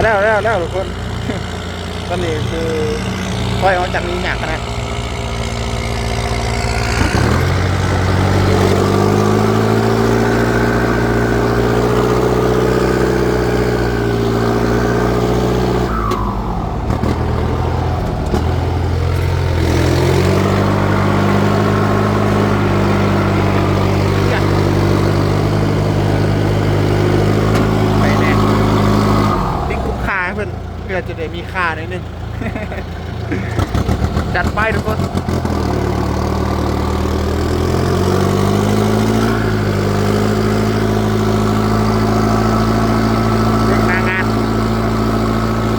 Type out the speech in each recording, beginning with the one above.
ແລ້ວ ແລ້ວ ແລ້ວທຸກຄົນ ຕອນນີ້ຄື ຂ້ອຍອອກຈາກນີ້ຍາກຂະໜາດ ໄປແດ່ ຕິດຄຸກຄາໃຫ້ເພິ່ນ ເພື່ອຈະໄດ້ມີຄ່າໜ້ອຍໜຶ່ງ. ຈັດໄປທຸກຄົນ ເບິ່ງໜ້າງານ ສຸດ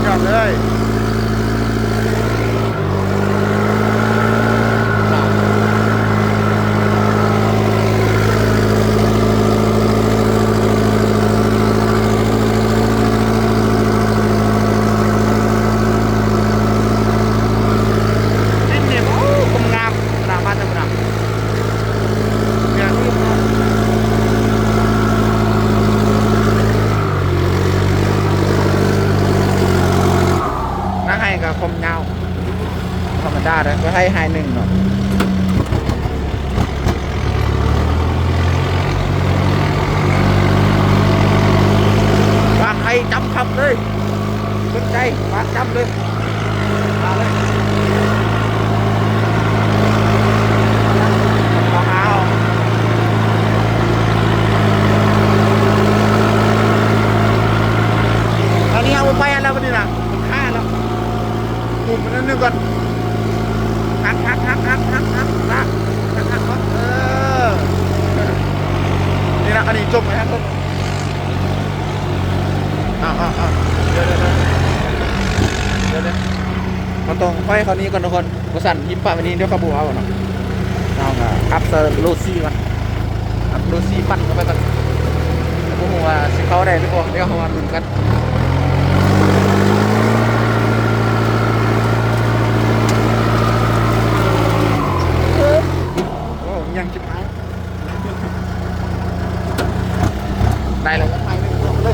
ຍອດເລີຍ. ດິນນີ້ ໂອ້ ກົມງາມ ຂະໜາດມາແຕ່ພຸ້ນນະ ເດືອນນີ້ເນາະ ໜ້າໄຮ່ກໍຄວາມຍາວ ທຳມະດາເດ້ ໄຮ່ ໄຮ່ໜຶ່ງເນາະ ບາງໄຮ່ຈຳຄັບເລີຍ ສົນໃຈບາງຈຳເລີຍ ມາເລີຍ ມາເອົາ ອັນນີ້ເອົາບໍ່ໄປອັນແລ້ວບັດນີ້ນະ ຂ້າແລ້ວ. ກຸ່ມມັນອັນໜຶ່ງກ່ອນ ຫັກ ຫັກ ຫັກ ຫັກ ຫັກ ຫັກ ຫັກ ເອີ ນີ້ນະ ອັນນີ້ຈົມໄປຫັ້ນເລີຍ ເອົາ ເອົາ ເອົາ ດຽວ ດຽວ ດຽວ ດຽວ ເຮົາຕ້ອງໄປເຂົ້ານີ້ກ່ອນທຸກຄົນ ບໍ່ຊັ້ນຖິ້ມປະໄວ້ນີ້ ດຽວເຂົາບໍ່ເອົາເນາະ ເຮົາກໍອັບໃສ່ໂລສີ່ກ່ອນ ອັບໂລສີ່ປັ່ນເຂົ້າໄປກ່ອນ ບໍ່ຮູ້ວ່າຊິເຂົ້າໄດ້ຫຼືບໍ່ ດຽວເຮົາມາລຸ້ນກັນ. ໂອ້ ຍັງຊິພາຍ ໄດ້ແລ້ວ ໄປເລີຍ ເອີ.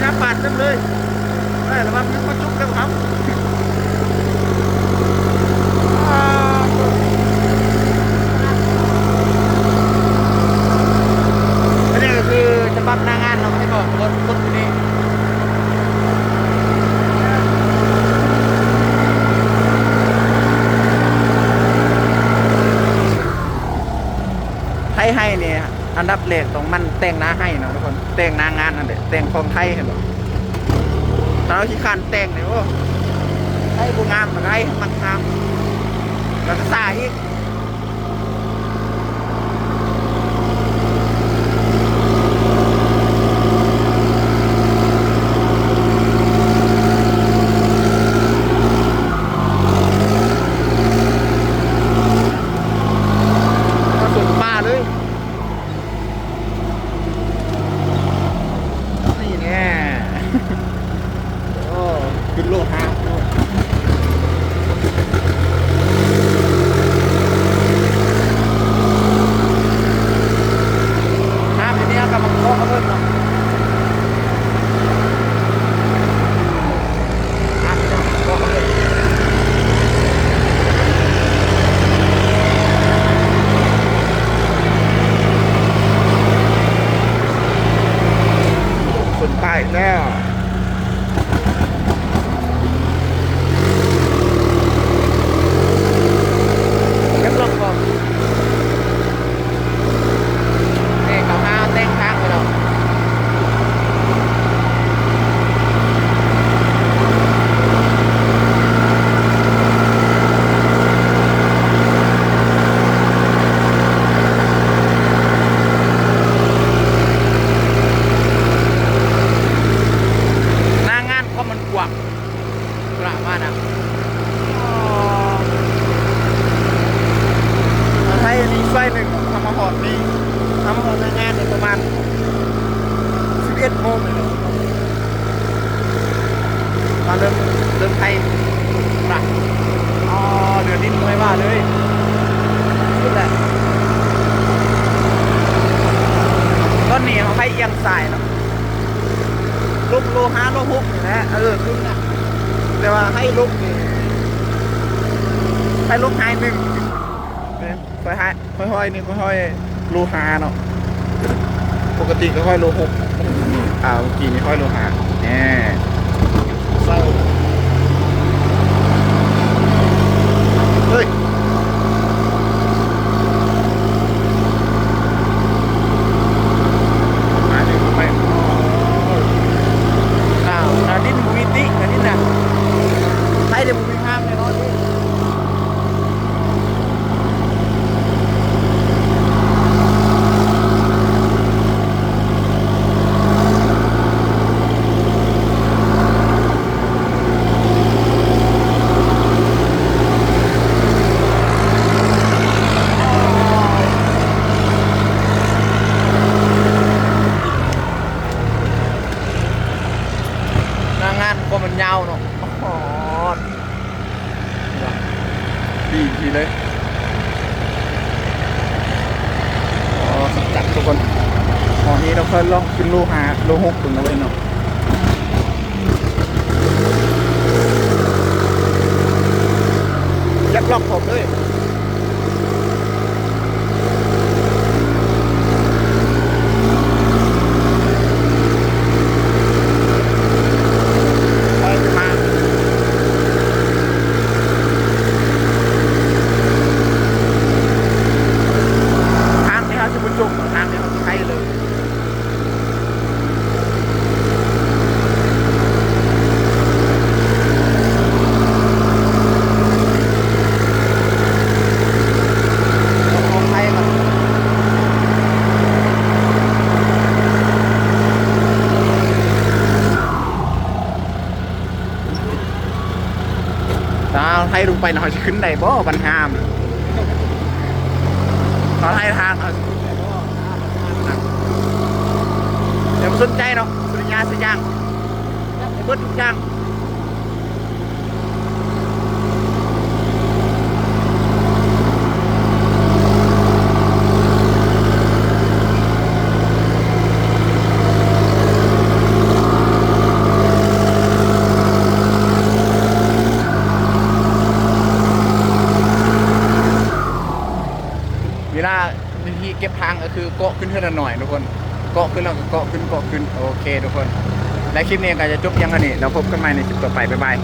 ຍາປາດເຕັມເລີຍ ໄດ້ລະວັງ ຍັງບໍ່ຈົບເລີຍຄັບ ອັນນີ້ກໍຄືສະບັບໜ້າງານເນາະ ໃຫ້ບອກກົດ ກົດຢູ່ນີ້ ໄຖໄຮ່ນີ້ ອັນດັບແລກຕ້ອງໝັ່ນແຕ່ງໜ້າໄຮ່ເນາະທຸກຄົນ ແຕ່ງໜ້າງານຫັ້ນແຫຼະ ແຕ່ງຂອງໄຖຫັ້ນແຫຼະ ຖ້າເຮົາຂີ້ຄ້ານແຕ່ງນີ້ ໂອ້ ໄຖບໍ່ງາມ ມັນໄຮ່ມັນງາມ ແລ້ວກໍຊ້າອີກ. ມາສົມປ່າເລີຍ ນີ້ແນ່ ໂອ້ ຂຶ້ນໂລດຫາໂລດ ໄປໜຶ່ງ ເຮົາມາຮອດນີ້ ເຮົາມາຮອດໜ້າງານນີ້ປະມານສິບເອັດໂມງນີ້ແຫຼະ ມາເລີ່ມ ເລີ່ມໄຖນະ. ອໍ ເຫຼືອດິນບໍ່ໃຫ້ວ່າເລີຍ ສຸດແຫຼະ. ຕອນນີ້ເຮົາໄຖອຽງຊ້າຍເນາະ ລົງໂລຫ້າໂລຫົກນີ້ແຫຼະ ເອີ ຂຶ້ນນະ ແຕ່ວ່າໄຖລົງນີ້ ໄຖລົງໄຮໜຶ່ງ ເອີ ຂ້ອຍໄຮ ຂ້ອຍຫ້ອຍນີ້ ຂ້ອຍຫ້ອຍໂລຫ້າເນາະ ປົກກະຕິກໍຫ້ອຍໂລຫົກ ອ່າ ເມື່ອກີ້ນີ້ຫ້ອຍໂລຫ້າ ແນ່ ເຊົາ ເຮີ້ຍ ມາເດີ ໄປ ອ້າວ ໜ້າດິນບໍ່ມີຕິ ໜ້າດິນນະ ໄຖໄດ້ບໍ່ມີຫ້າມແນ່ນອນເດ້. ໜ້າງານຄວາມມັນຍາວເນາະ ຮອດ ດີທີ່ເລີຍ ອໍ ສັກຈັກທຸກຄົນ ຮອດນີ້ເຮົາຄ່ອຍລອງຂຶ້ນໂລຫ້າ ໂລຫົກເບິ່ງເອົາເລີຍເນາະ ຢາກລອກຂອບເລີຍ. ທາງນີ້ເຮົາຊິບໍ່ຈົມ ທາງນີ້ເຮົາຊິໄຖເລີຍ. ຖ້າເຮົາໄຖລົງໄປນະ ເຮົາຊິຂຶ້ນໄດ້ບໍ່ ບັນຫາມ ເຮົາໄຖທາງ ເຮົາຊິຂຶ້ນໄດ້ບໍ່ ບັນຫາມ ນະ ຢ່າໄປສົນໃຈເນາະ ສຸລິຍາສະຢ່າງ ຈັດໃຫ້ເບິດທຸກຢ່າງ. ເວລາ ວິທີເກັບທາງກໍຄືເກາະຂຶ້ນເທື່ອລະໜ້ອຍທຸກຄົນ ເກາະຂຶ້ນແລ້ວກໍເກາະຂຶ້ນ ເກາະຂຶ້ນ. ໂອເຄທຸກຄົນ ແລະ ຄລິບນີ້ກໍຈະຈົບພຽງເທົ່ານີ້ ແລ້ວພົບກັນໃໝ່ໃນຄລິບຕໍ່ໄປ. ບາຍບາຍ.